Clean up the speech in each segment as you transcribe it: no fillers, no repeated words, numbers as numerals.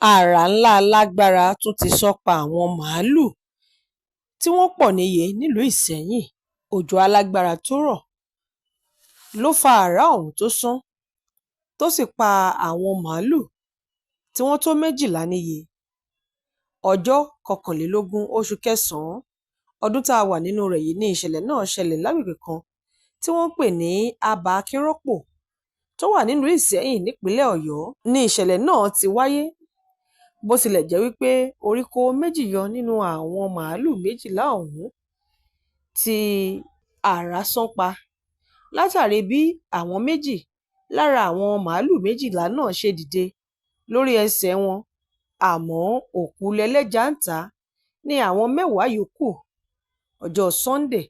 Ààrá ńlá alágbára tún ti sán pa àwọn màálùú tí wọ́n pọ̀ níye nílùú Ìsẹ́yìn. Òjò alágbára tó rọ̀ ló fa ààrá ọ̀hún tó sán, tó sì pa àwọn màálùú tí wọ́n tó 12 níye. Ọjọ́ 21 oṣù kẹsàn-án ọdún tá a wà nínú rẹ̀ yìí ni ìṣẹ̀lẹ̀ náà ṣẹlẹ̀ lágbègbè kan tí wọ́n ń pè ní Abà Akínrọ́pò tó wà nílùú Ìsẹ́yìn nípínlẹ̀ Ọ̀yọ́ ni ìṣẹ̀lẹ̀ náà ti wáyé. Bó tilẹ̀ jẹ́ wípé orí kó 2 yọ nínú àwọn màálùú 12 ọ̀hún tí ààrá sán pa, látàrí bí àwọn 2 lára àwọn màálùú 12 náà ṣe dìde lórí ẹsẹ̀ wọn, àmọ́ òkú lẹlẹ́ja ń tà ní àwọn 10 yòókù. Ọjọ́ Sannde,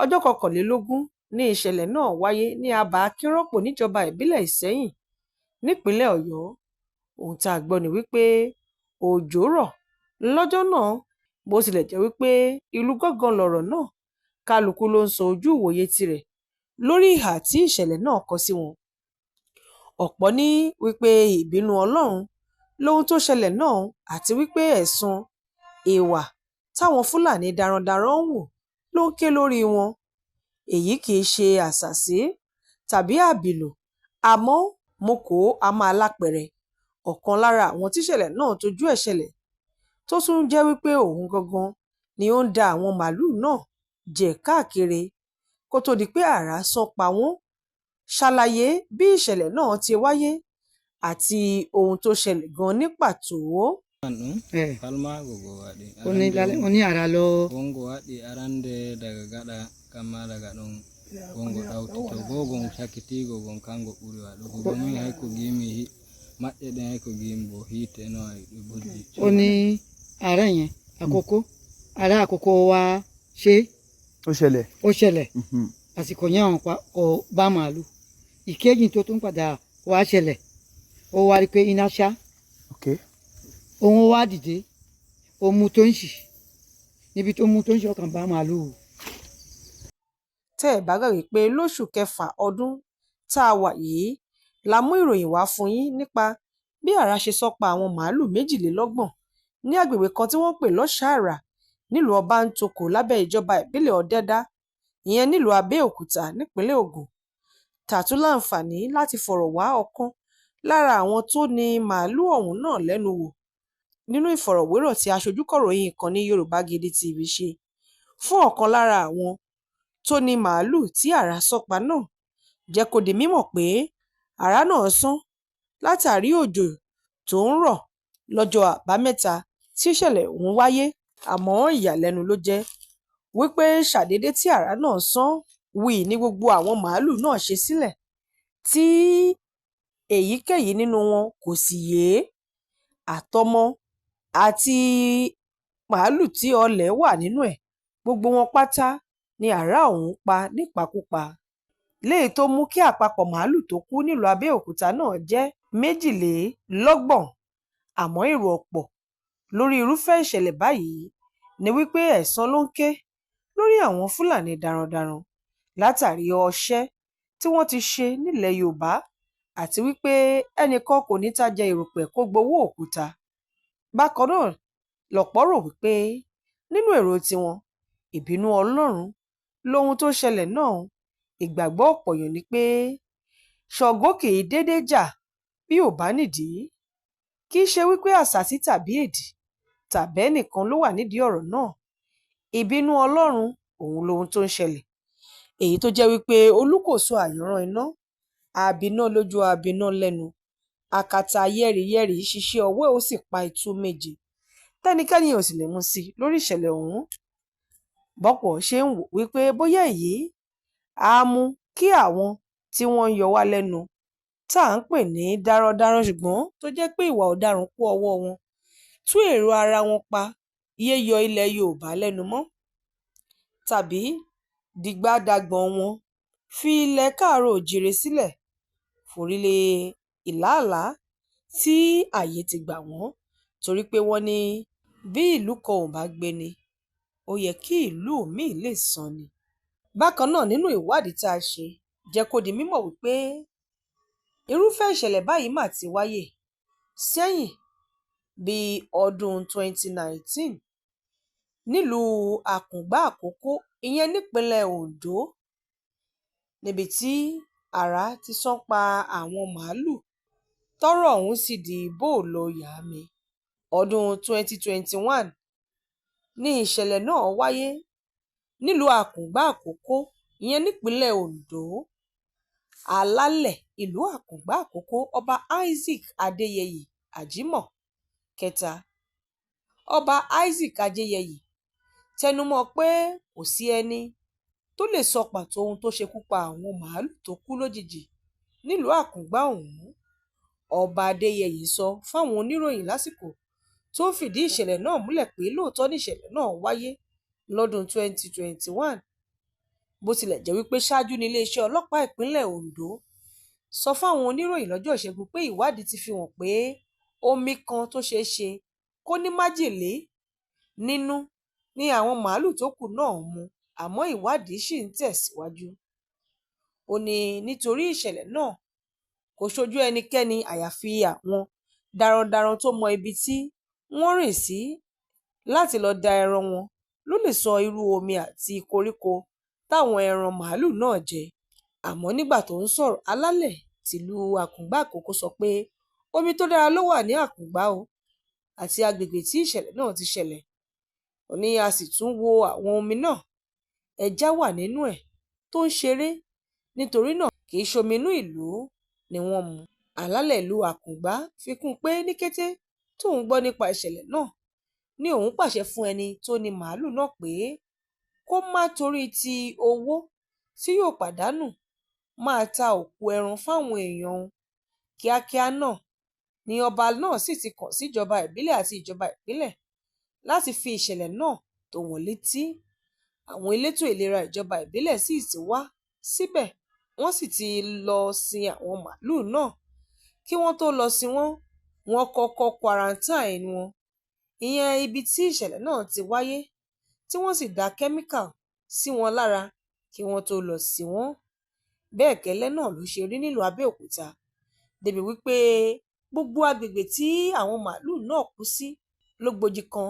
ọjọ́ 21 ni ìṣẹ̀lẹ̀ náà wáyé ní Abà Akínrọ́pò níjọba ìbílẹ̀ Ìsẹ́yìn nípínlẹ̀ Ọ̀yọ́. Ohun tá a gbọ́ ni wípé òjò rọ̀ lọ́jọ́ náà, bó tilẹ̀ jẹ́ wípé ìlú gángan lọ̀rọ̀ náà, kálukú ló ń sọ ojú ìwòye tirẹ̀ lórí ìhà tí ìṣẹ̀lẹ̀ náà kọ sí wọn. Ọ̀pọ̀ ní wípé ìbínú Ọlọ́run lohun tó ṣẹlẹ̀ náà àti wípé ẹ̀san ìwà táwọn Fúlàní darandaran ń hù ló ń ké lórí wọn. Èyí kì í ṣe àṣàsí tàbí àbìlù, àmọ́ mọ́kọ á máa lápẹẹrẹ. Ọ̀kan lára àwọn tíṣẹ̀lẹ̀ náà tojú ẹ̀ ṣẹlẹ̀, tó tún jẹ́ wípé òun gangan ni ó ń da àwọn màálùú náà jẹ káàkiri kó tó di pé ààrá sán pa wọ́n, ṣàlàyé bí ìṣẹ̀lẹ̀ náà ti wáyé àti ohun tó ṣẹlẹ̀ gan ní pàtó. Kalmago go waɗi ó ní lálẹ́ ó ní àrá lọ. Wongo waɗi arande daga gaɗa kamma daga ɗon wongo ɗawti to bo gon sakitigo gon kango ɓuri waɗugo bo min hay ko gimi maƴƴe ɗen hay ko gimi bo hiite no ay ɗi bojji. Ó ní àrá yẹn àkọ́kọ́ àrá àkọ́kọ́ wá ṣe. Ó ṣẹlẹ̀. Ó ṣẹlẹ̀ àsìkò yẹn àwọn pa kò bá màálù ìkejì tó tún padà wá ṣẹlẹ̀, ó wá rí pé iná ṣá. Òun wá dìde, ó mú tó ń ṣì níbi tó mú tó ń ṣì ọkàn bá màálù. Tẹ́ ẹ̀ bá gbàgbé pé lóṣù kẹfà ọdún tá a wà yìí la mú ìròyìn wá fún yín nípa bí ààrá ṣe sán pa àwọn màálùú 32 ní agbègbè kan tí wọ́n ń pè lọ́ṣàárà nílùú Ọbántòkò lábẹ́ ìjọba ìbílẹ̀ Ọ̀dẹ̀dá, ìyẹn nílùú Abẹ́òkúta nípínlẹ̀ Ògùn. Tá a tún láǹfààní láti fọ̀rọ̀ wá ọ̀kan lára àwọn tó ní màálùú ọ̀hún náà lẹ́nu wò nínú ìfọ̀rọ̀wérọ̀ tí aṣojúkọ̀ròyìn ìkànnì Yorùbá Gidi TV ṣe fún ọ̀kan lára àwọn tó ní màálùú tí ààrá sán pa náà, jẹ́ kó di mímọ̀ pé ààrá náà sán látàrí òjò tó ń rọ̀ lọ́jọ́ Àbámẹ́ta tí ìṣẹ̀lẹ̀ ọ̀hún wáyé. Àmọ́ ìyàlẹ́nu ló jẹ́ wípé ṣàdédé tí ààrá náà sán wí ní gbogbo àwọn màálùú náà ṣe sílẹ̀ tí èyíkéyìí nínú wọn kò sì yé, àtọmọ àti màálùú tí ọlẹ̀ wà nínú ẹ̀, gbogbo wọn pátá ni ààrá ọ̀hún pa nípakúpa, léyìí tó mú kí àpapọ̀ màálùú tó kú nílùú Abẹ́òkúta náà jẹ́ 32. Àmọ́ èrò ọ̀pọ̀ lórí irúfẹ́ ìṣẹ̀lẹ̀ báyìí ni wípé ẹ̀san ló ń ké lórí àwọn Fúlàní darandaran látàrí ọṣẹ́ tí wọ́n ti ṣe nílẹ̀ Yorùbá àti wípé ẹnìkan kò ní tàjẹ̀ erùpẹ̀ kó gbowó òkúta. Bákan náà lọ̀pọ̀ rò wípé nínú èrò tiwọn, ìbínú Ọlọ́run lohun tó ṣẹlẹ̀ náà. Ìgbàgbọ́ ọ̀pọ̀ èèyàn ni pé Ṣàngó kì í déédé jà bí ò bá nídìí. Kì í ṣe wípé àṣàsí tàbí èdì tàbẹ́nìkan ló wà nídìí ọ̀rọ̀ náà, ìbínú Ọlọ́run òun lohun tó ń ṣẹlẹ̀, èyí tó jẹ́ wípé olúkòso àyànràn iná, abiná lójú abiná lẹ́nu, akátá yẹ́rìyẹ́rì ṣiṣẹ́ ọwọ́ ẹ̀ ó sì pa itú méje tẹ́nikẹ́ni ò sì lè mú sí lórí ìṣẹ̀lẹ̀ ọ̀hún. Bọ́pọ̀ ṣe ń wò wípé bóyá èyí á mú kí àwọn tí wọ́n ń yọ wá lẹ́nu tá à ń pè ní darandaran ṣùgbọ́n tó jẹ́ pé ìwà ọ̀daràn kún ọwọ́ wọn, tún èrò ara wọn pa yéé yọ ilẹ̀ Yorùbá lẹ́nu mọ́, tàbí dìgbà-dàgbọ̀n wọn fi ilẹ̀ káàárọ̀-oòjíire sílẹ̀ forí lé ìlàlàa tí ààyè ti gbà wọ́n, torí pé wọ́n ní bí ìlú kan ò bá gbéni, ó yẹ kí ìlú mi-ín lè sàn ni. Bákan náà nínú ìwádìí tá a ṣe jẹ́ kó di mímọ̀ wípé irúfẹ́ ìṣẹ̀lẹ̀ báyìí mà ti wáyé sẹ́yìn. bíi ọdún 2019 nílùú Àkùngbá Àkókò, ìyẹn nípínlẹ̀ Ondo, níbi tí àrá ti sán pa àwọn màálùú tọ́rọ̀ ọ̀hún sì di bóo-lọ-yàámi. Ọdún 2021 ní ìṣẹ̀lẹ̀ náà wáyé nílùú Àkùngbá Àkókò, ìyẹn nípínlẹ̀ Ondo. Alálẹ̀ ìlú Àkùngbá Àkókò, Ọba Isaac Adéyẹyè Ajímọ̀ kẹta, Ọba Isaac Adéyẹyè tẹnumọ́ pé kò sí ẹni tó lè sọ pàtó ohun tó ṣekú pa àwọn màálùú tó kú lójijì nílùú Àkùngbá ọ̀hún. Ọba Adéyẹyè sọ fáwọn oníròyìn lásìkò tó ń fìdí ìṣẹ̀lẹ̀ náà múlẹ̀ pé lóòótọ́ nìṣẹ̀lẹ̀ náà wáyé lọ́dún 2021, bó tilẹ̀ jẹ́ wípé ṣáájú ní iléeṣẹ́ ọlọ́pàá ìpínlẹ̀ Ondo sọ fáwọn oníròyìn lọ́jọ́ Ìṣẹ́gun pé ìwádìí ti fi hàn pé omi kan tó ṣeé ṣe kó ní májèlé nínú ni àwọn màálùú tó kù náà mu, àmọ́ ìwádìí ṣì ń tẹ̀síwájú. Ó ní nítorí ìṣẹ̀lẹ̀ náà kò ṣojú ẹnikẹ́ni àyàfi àwọn darandaran tó mọ ibi tí wọ́n rìn sí láti lọ́ọ́ da ẹran wọn ló lè sọ irú omi àti koríko táwọn ẹran màálùú náà jẹ. Àmọ́ nígbà tó ń sọ̀rọ̀, alálẹ̀ tìlú Àkùngbá Àkókò sọ pé omi tó dára ló wà ní Àkùngbá o àti agbègbè tí ìṣẹ̀lẹ̀ náà ti ṣẹlẹ̀. Ó ní a sì tún wo àwọn omi náà, ẹja wà nínú ẹ̀ tó ń ṣeré, nítorí náà kì í ṣomi inú ìlú ni wọ́n mu. Alálẹ̀ ìlú Àkùngbá fi kún un pé ní kété tóun gbọ́ nípa ìṣẹ̀lẹ̀ náà ni òun pàṣẹ fún ẹni tó ní màálùú náà pé kó má torí ti owó tí yóò pàdánù máa ta òkú ẹran fáwọn èèyàn òun. Kíákíá náà ni ọba náà sì ti kàn síjọba ìbílẹ̀ àti ìjọba ìpínlẹ̀ láti fi ìṣẹ̀lẹ̀ náà tó wọn létí. Àwọn elétò ìlera ìjọba ìbílẹ̀ sì ti wá síbẹ̀, wọ́n sì ti lọ sin àwọn màálùú náà. Kí wọ́n tó lọ sin wọ́n, wọ́n kọ́kọ́ quarantine wọn, ìyẹn ibi tí ìṣẹ̀lẹ̀ náà ti wáyé, tí wọ́n sì da kẹ́míkà sí wọn lára kí wọ́n tó lọ sin wọ́n. Bẹ́ẹ̀ gẹ́lẹ́ náà ló ṣe rí nílùú Abẹ́òkúta, débi wípé gbogbo agbègbè tí àwọn màálùú náà kú sí ló gbòjì kan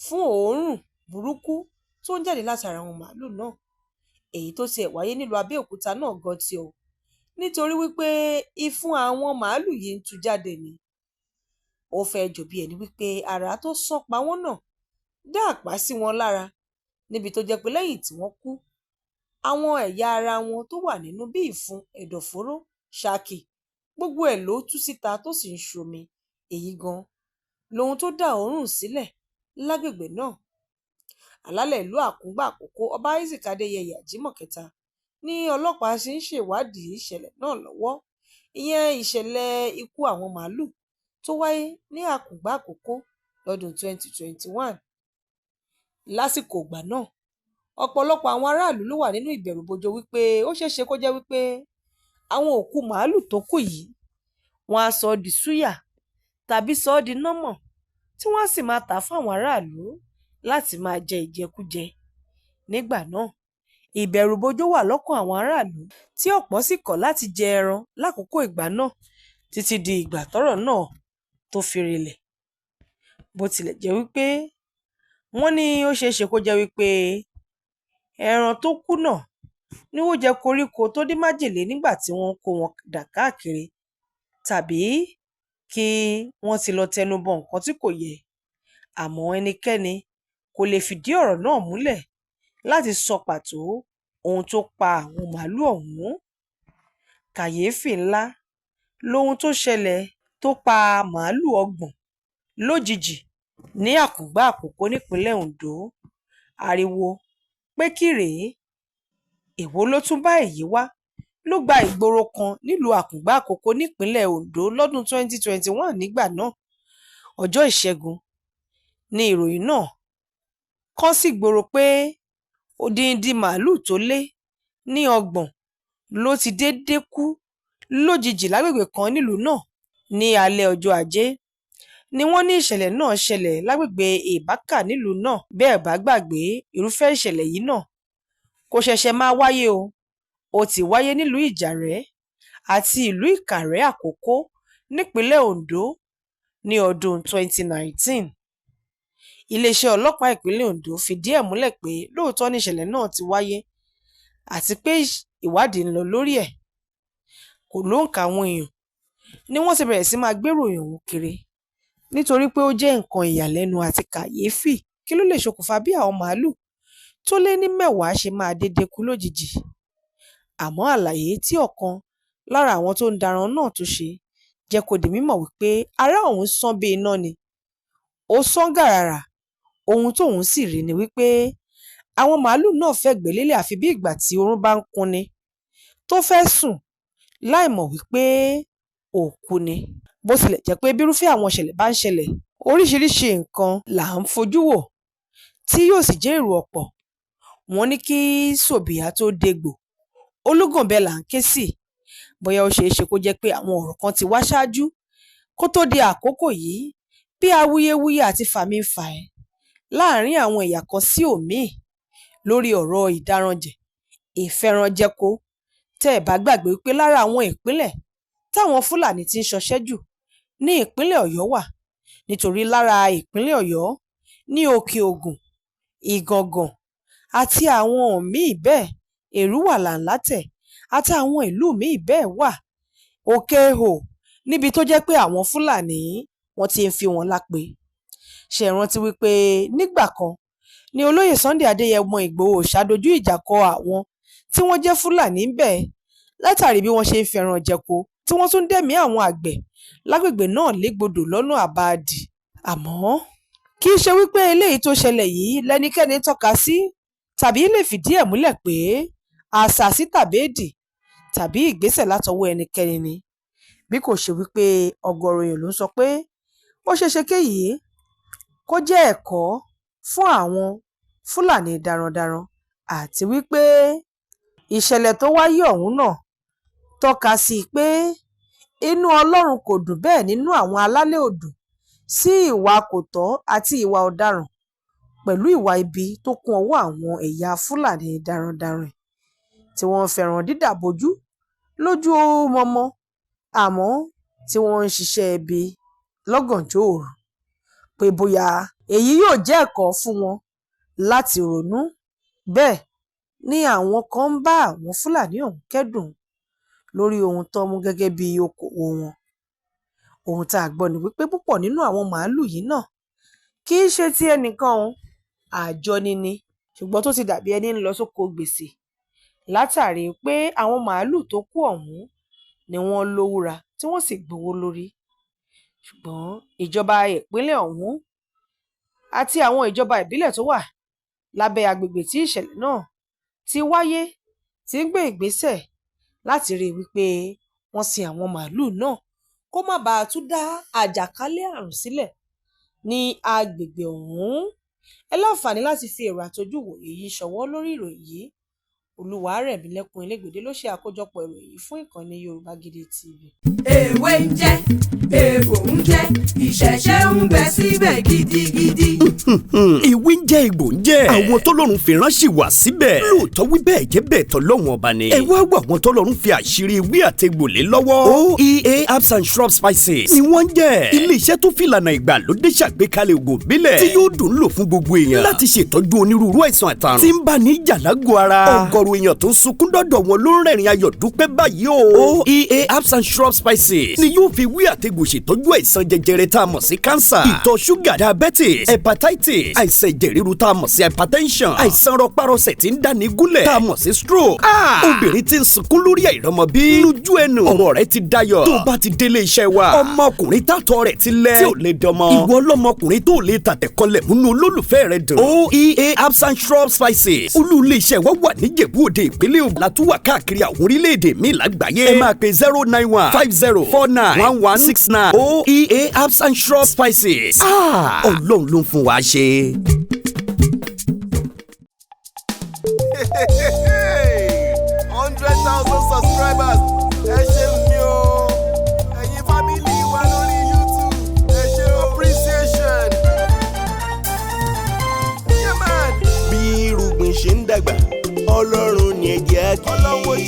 fún òórùn burúkú tó ń jáde látara àwọn màálùú náà. Èyí tó tiẹ̀ wáyé nílùú Abẹ́òkúta náà gan tí o, nítorí wípé ìfun àwọn màálùú yìí ń tú jáde ni. Ó fẹ́ jọ bí ẹni wípé àrá tó sán pa wọ́n náà dá àpá sí wọn lára, níbi tó jẹ́ pé lẹ́yìn tí wọ́n kú, àwọn ẹ̀yà ara wọn tó wà nínú bí ìfun, ẹ̀dọ̀fóró, ṣàkì, gbogbo ẹ̀ ló tú síta tó sì ń ṣomi. Èyí gan lohun tó dá òórùn sílẹ̀ lágbègbè náà. Alálẹ̀ ìlú Àkùngbá Àkókò, Ọba Isaac Adéyẹyè Ajímọ̀ kẹta, ní ọlọ́pàá ṣì ń ṣèwádìí ìṣẹ̀lẹ̀ náà lọ́wọ́, ìyẹn ìṣẹ̀lẹ̀ ikú àwọn màálùú tó wáyé ní Àkùngbá Àkókò lọ́dún 2021. Lásìkò ìgbà náà, ọ̀pọ̀lọpọ̀ àwọn aráàlú ló wà nínú ìbẹ̀rùbojo wípé ó ṣeéṣe kó jẹ́ wípé àwọn òkú màálùú tó kù yìí wọ́n á sọ ọ́ di súyà tàbí sọ ọ́ di nọ́mọ̀ tí wọ́n á sì máa tà á fáwọn aráàlú láti máa jẹ ìjẹkújẹ. Nígbà náà, ìbẹ̀rùbojo wà lọ́kàn àwọn aráàlú tí ọ̀pọ̀ sì kọ̀ láti jẹ ẹran lákòókò ìgbà náà títí di ìgbà tọ́rọ̀ náà tó fi rinlẹ̀. Bó tilẹ̀ jẹ́ wípé wọ́n ní ó ṣeéṣe kó jẹ́ wípé ẹran tó kú náà ni ó jẹ koríko tó ní májèlé nígbà tí wọ́n ń kó wọn dà káàkiri, tàbí kí wọ́n ti lọ tẹnu bọ nǹkan tí kò yẹ. Àmọ́ ẹnikẹ́ni kò lè fìdí ọ̀rọ̀ náà múlẹ̀ láti sọ pàtó ohun tó pa àwọn màálùú ọ̀hún. Kàyééfì ńlá lohun tó ṣẹlẹ̀ tó pa màálùú 30 lójijì ní Àkùngbá Àkókò nípínlẹ̀ Ondo. Ariwo pé kí rèé, èwo ló tún bá èyí wá ló gba ìgboro kan nílùú Àkùngbá Àkókò nípínlẹ̀ Ondo lọ́dún 2021 nígbà náà. Ọjọ́ Ìṣẹ́gun ni ìròyìn náà kàn sígboro pé odindi màálùú tó lé ní 30 ló ti déédé kú lójijì lágbègbè kan nílùú náà ní alẹ́ ọjọ́ Ajé ni wọ́n ní ìṣẹ̀lẹ̀ náà ṣẹlẹ̀ lágbègbè Ìbákà nílùú náà. Bẹ́ẹ̀ bá gbàgbé, irúfẹ́ ìṣẹ̀lẹ̀ yìí náà kò ṣẹ̀ṣẹ̀ máa wáyé o, ó ti wáyé nílùú Ìjàrẹ́ àti ìlú Ìkàrẹ́ Àkókò nípínlẹ̀ Ondo ní ọdún 2019. Iléeṣẹ́ ọlọ́pàá ìpínlẹ̀ Ondo fìdí ẹ̀ múlẹ̀ pé lóòótọ́ nìṣẹ̀lẹ̀ náà ti wáyé àti pé ìwádìí ń lọ lórí ẹ̀. Kò lóǹkà àwọn èèyàn ni wọ́n ti bẹ̀rẹ̀ sí máa gbéròyìn ọ̀hún kiri nítorí pé ó jẹ́ nǹkan ìyàlẹ́nu àti kàyééfì. Kí ló lè ṣokùnfà bí àwọn màálùú tó lé ní 10 ṣe máa dédé kú lójijì? Àmọ́ àlàyé tí ọ̀kan lára àwọn tó ń daran náà tó ṣe jẹ́ kó di mímọ̀ wípé ará òun sán bí iná ni, ó sán gàràrà. Ohun tóun sì rí ni wípé àwọn màálùú náà fẹ̀gbẹ́ lélẹ̀ àfi bí ìgbà tí oorun bá ń kunni tó fẹ́ sùn láìmọ̀ wípé òkú ni. Bó tilẹ̀ jẹ́ pé bírúfẹ́ àwọn ìṣẹ̀lẹ̀ bá ń ṣẹlẹ̀, oríṣiríṣi nǹkan là ń fojú wò tí yóò sì jẹ́ èrò ọ̀pọ̀. Wọ́n ní kí Sòbìà tó dégbò, Olúgànbẹ là ń ké sí. Bóyá ó ṣeé ṣe kó jẹ́ pé àwọn ọ̀rọ̀ kan ti wá ṣáájú kó tó di àkókò yìí, bí awuyewuye àti fàmí-fàẹ́ láàrin àwọn ẹ̀yà kan sí òmíì lórí ọ̀rọ̀ ìdáranjẹ, ìfẹ́ranjẹko. Tẹ́ ẹ̀ bá gbàgbé wípé lára àwọn ìpínlẹ̀ táwọn Fúlàní ti ń ṣọṣẹ́ jù ní ìpínlẹ̀ Ọ̀yọ́ wà, nítorí lára ìpínlẹ̀ Ọ̀yọ́ ní Òkè Ògùn, Ìgàngàn àti àwọn míì bẹ́ẹ̀, Èrúwà Làǹlátẹ̀ àti àwọn ìlú míì bẹ́ẹ̀ wà, Òkè Ihò, níbi tó jẹ́ pé àwọn Fúlàní wọ́n ti ń fi wọn lápè. Ṣé ẹ rántí wípé nígbà kan ni olóyè Sunday Adéyẹmọ Ìgbòho ṣàdojú ìjà kọ àwọn tí wọ́n jẹ́ Fúlàní ń bẹ̀ látàrí bí wọ́n ṣe ń fẹ́ràn jẹko tí wọ́n tún dẹ̀mí àwọn àgbẹ̀ lágbègbè náà légbodò lọ́nà àbáàdì. Àmọ́ kì í ṣe wípé eléyìí tó ṣẹlẹ̀ yìí lẹ́nikẹ́ni tọ́ka sí tàbí lè fìdí ẹ̀ múlẹ̀ pé àṣàsí tàbí èdì tàbí ìgbésẹ̀ látọwọ́ ẹnikẹ́ni ni, bí kò ṣe wípé ọ̀gọ̀ọ̀rọ̀ èèyàn ló ń sọ pé ó ṣeéṣe kéyìí kó jẹ́ ẹ̀kọ́ fún àwọn Fúlàní darandaran àti wípé ìṣẹ̀lẹ̀ tó wáyé ọ̀hún náà tọ́ka sí pé inú Ọlọ́run kò dùn bẹ́ẹ̀ nínú àwọn alálẹ̀ ò dùn sí ìwà kò tọ́ àti ìwà ọ̀daràn pẹ̀lú ìwà ibi tó kún ọwọ́ àwọn ẹ̀yà Fúlàní darandaran tí wọ́n ń fẹ́ràn dídà bojú lójú mọ́mọ́ àmọ́ tí wọ́n ń ṣiṣẹ́ ibi lọ́gànjọ́ òru, pé bóyá èyí yóò jẹ́ ẹ̀kọ́ fún wọn láti ronú. Bẹ́ẹ̀ ni àwọn kan ń bá àwọn Fúlàní ọ̀hún kẹ́dùn lórí ohun tó mú gẹ́gẹ́ bí okòòwò wọn. Ohun tá a gbọ́ ni wípé púpọ̀ nínú àwọn màálùú yìí náà kì í ṣe ti ẹnìkan o, àjọni ni, ṣùgbọ́n tó ti dàbí ẹni ń lọ sóko gbèsè látàrí pé àwọn màálùú tó kú ọ̀hún ni wọ́n lówúra tí wọ́n sì gbowó lórí. Ṣùgbọ́n ìjọba ìpínlẹ̀ ọ̀hún àti àwọn ìjọba ìbílẹ̀ tó wà lábẹ́ agbègbè tí ìṣẹ̀lẹ̀ náà ti wáyé ti ń gbé ìgbésẹ̀ láti rí i wípé wọ́n sin àwọn màálùú náà kó má bàa tún dá àjàkálẹ̀ àrùn sílẹ̀ ní agbègbè ọ̀hún. Ẹ láǹfààní láti fi èrò àtọjú ìwòye yìí ṣọwọ́ lórí ìròyìn yìí. Olúwarẹ̀mílẹ́kùn Elégbèdé ló ṣe àkójọpọ̀ ìròyìn yìí fún ìkànnì Yorùbá Gidi TV. Ewé ń jẹ́, egbò ń jẹ́, ìṣẹ̀ṣẹ̀ ń bẹ síbẹ̀ gidigidi. Ewé ń jẹ́, egbò ń jẹ́. Àwọn tọ́lọ́run fi ránṣẹ́ wá síbẹ̀. Lóòótọ́ wí bẹ́ẹ̀ jẹ́ bẹ́ẹ̀ tọ́lọ́run ọba ni. Ẹ wá wọ àwọn tọ́lọ́run fi àṣírí ewé àtegbò lé lọ́wọ́. OEA herbs and shrub spices ni wọ́n ń jẹ́. Ilé-iṣẹ́ tó fìlànà ìgbàlódé ṣàgbékalẹ̀ ògùn ìbílẹ̀ tí yóò dùn lò fún gbogbo èèyàn láti ṣètọ́jú onírúurú àìsàn àtàrùn tí ń bá ní jà lágọ̀ọ́ ara. Ọ̀gọ̀rọ̀ èèyàn tó ń sunkún dọ́dọ̀ wọn ló ń rẹ̀rìn ayọ̀ dúpẹ́ báyìí o. OEA herbs and shrub spices ni yóò fi wí àtegbò ṣètọ́jú àìsàn jẹjẹrẹ tá a mọ̀ sí cancer, ìtọ̀ ṣúgà, diabetes, hepatitis, àìsàn ẹ̀jẹ̀ ríru tá a mọ̀ sí hypertension, àìsàn rọpárọsẹ̀ tí ń dáni gúnlẹ̀ tá a mọ̀ sí stroke. Obìnrin tí ń sunkún lórí àìrọ́mọbí lójú ẹnu ọ̀rọ̀ rẹ̀ ti dayọ̀ tó bá ti délé iṣẹ́ wa. Ọmọkùnrin tàtọ̀ rẹ̀ ti lẹ̀ tí ò lè dọmọ, ìwọ ọlọ́mọkùnrin tó lè tàtẹ̀kọlẹ̀ múnú olólùfẹ́ rẹ̀ dùn. OEA herbs and shrub spices olú ilé iṣẹ́ wa wà níjẹ̀bú Òde ìpínlẹ̀ Ògùn, látúwà káàkiri àwọn orílẹ̀-èdè míì lágbàáyé. Ẹ máa pe 09150491169. OEA herbs and shrub spices, Ọlọ́run ló ń fún wa ṣe. 100,000 subscribers, ẹ ṣeun mi o, ẹ̀yin family wa lórí YouTube, ẹ ṣe appreciation. Yeah, man. Bí irúgbìn ṣe ń dàgbà, Ọlọ́run ni ẹ jẹ́ kí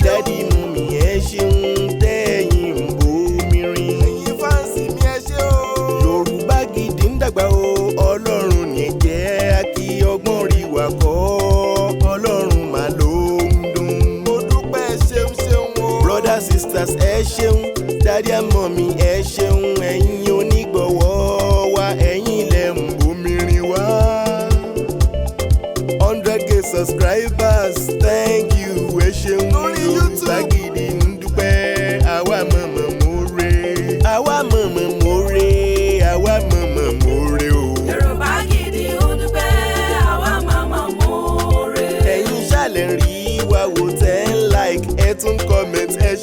daddy mummy, ẹ ṣeun tẹ́yìn ń bomi rin. Ẹ̀yin fans mi, ẹ ṣé o.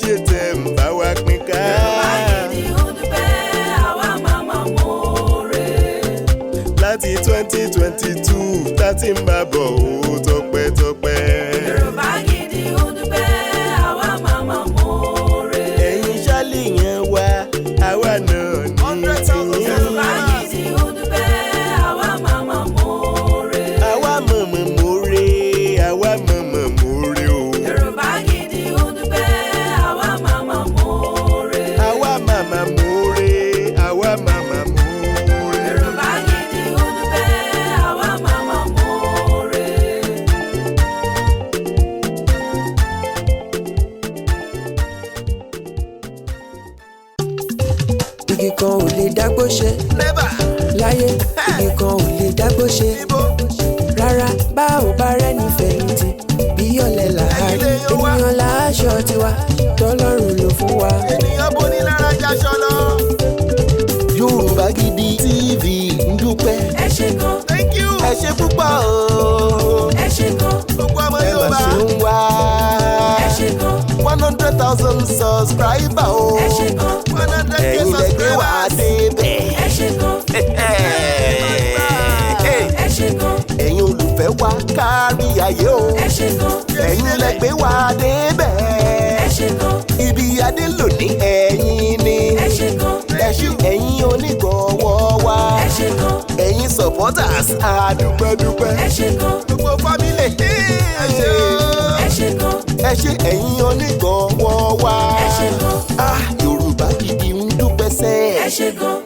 ṣé tẹ̀ ń bá wa pín ká. Yorùbá Gidi ń dúpẹ́, àwa màmá mọ̀ọ́rẹ́. Láti 2022 tá ti ń bá bọ̀ ó tọpẹ́tọpẹ́. Yorùbá Gidi ń dúpẹ́, àwa màmá mọ̀ọ́rẹ́. Ẹ̀yin ṣáàlì yẹn wá, àwa náà ní tìyín. Yorùbá Gidi ń dúpẹ́, àwa màmá mọ̀ọ́rẹ́. Àwa mọ̀mọ̀ mọ̀ọ́rẹ́, àwa mọ̀mọ̀ mọ̀ọ́rẹ́ o. Yorùbá Gidi ń dúpẹ́, àwa màmá mọ̀ọ́rẹ́. Àwa màmá mọ̀ọ́rẹ́, àwa màmá mọ̀ọ́rẹ́. Yorùbá Gidi ń dúpẹ́, àwa màmá mọ̀ọ́rẹ́. Igi kan ò lè dágbó ṣe Never. láyé, igi kan ò lè dágbó ṣe Ibo. rárá. Bá ò bá rẹ́ni fẹ̀yìntì bí ọ̀lẹ làárí, ènìyàn láṣọ tiwa tọ́lọ́run ló fún wa. Ènìyàn bóni lára jaṣọ lọ. Yorùbá Gidi TV ń dúpẹ́. Ẹ ṣé gan, Thank you. Ẹ ṣé púpọ̀ o. ẹ ṣé gan, Gbogbo ọmọ Ẹ mà Yorùbá. ṣe ń wá. ẹ ṣé gan, 100,000 subscriber o. ẹ ṣé gan, 100K Ẹ̀yin lẹ gbé wá subscribers. débẹ̀. ẹ ṣé gan, ẹ ṣé gan, Ẹ̀yin olùfẹ́ wa kárí ayé o. ẹ ṣé gan, Ẹ̀yin lẹ gbé wá débẹ̀. ẹ ṣé gan, Ibi adé lónìí ẹ̀yin ni. ẹ ṣé gan, Ẹ ṣé ẹ̀yin onígbọ̀wọ́ wa. ẹ ṣé gan, Ẹ̀yin supporters àdúpẹ́dúpẹ́. ẹ ṣé gan, Gbogbo family. Ẹ ṣé o. ẹ ṣé gan, Ẹ ṣé ẹ̀yin onígbọ̀wọ́ wa. ẹ ṣé gan, Ah, Yorùbá Gidi ń dúpẹ́ sẹ́ẹ̀. ẹ ṣé gan.